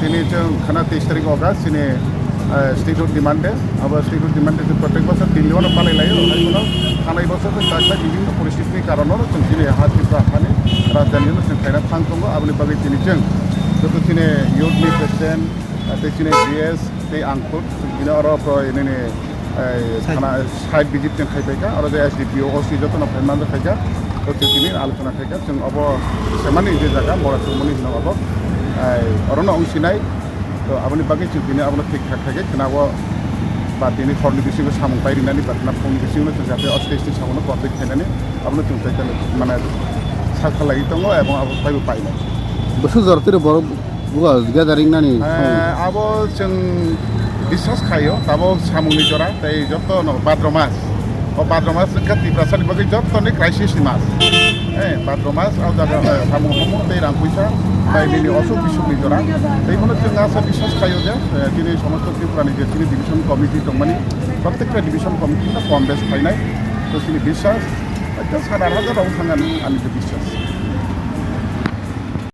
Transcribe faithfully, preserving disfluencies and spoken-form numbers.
Chini chwng khana teis tarik August chini, eh, statehood demand day. Abo statehood demand day chwng protek bosor tin diwan palai laio. Hai kono thanai bosor chwng chakha bibhinno poristiti ni karon no chwng chini ha Tripura hani rajdhani no chwng khaina thang tongo. Aboni bagwi chini chwng joto chini youth ni president, eh, tei chini G S tei ang khud chwng chini oro pro nini Ai, Site. Thana site visit chwng khai paikha, oro je S D P O, O C jotono phai manjak khaikha, to chwng tini alochona khaikha, chwng obo semani je jaga mora chwngmani hinwi obo, ai, orono wng sinai, to aboni bagwi chwng tini abono thik thak khaikhe khwna o ba tini horni bisingo samung pai rinani ba khwna phungni bisingo chwng jate o stage ni samungno complete khainani abono chwng chaitani mane sakha lagwi tongo ebong abo phaibo painai. Bwswk jora tini borok Buga gathering nani song. Eh, abo chwng biswas khaio, tabok samungni jora, tei jotono bhadra mas. O bhadra mas wngkha Tiprasani bagwi jotoni crisis ni mas. Eh, bhadra mas, o jaga, eh, samung homung tei rang puisa, bai nini osuk bisukni jora. Tei bono chwng asa biswas khaio je, eh, chini somosto Tripurani je chini division committee tongmani, prottekta division committee no kom bes khainai. To chini biswas, ekta sana hajar rok thangani ani je biswas.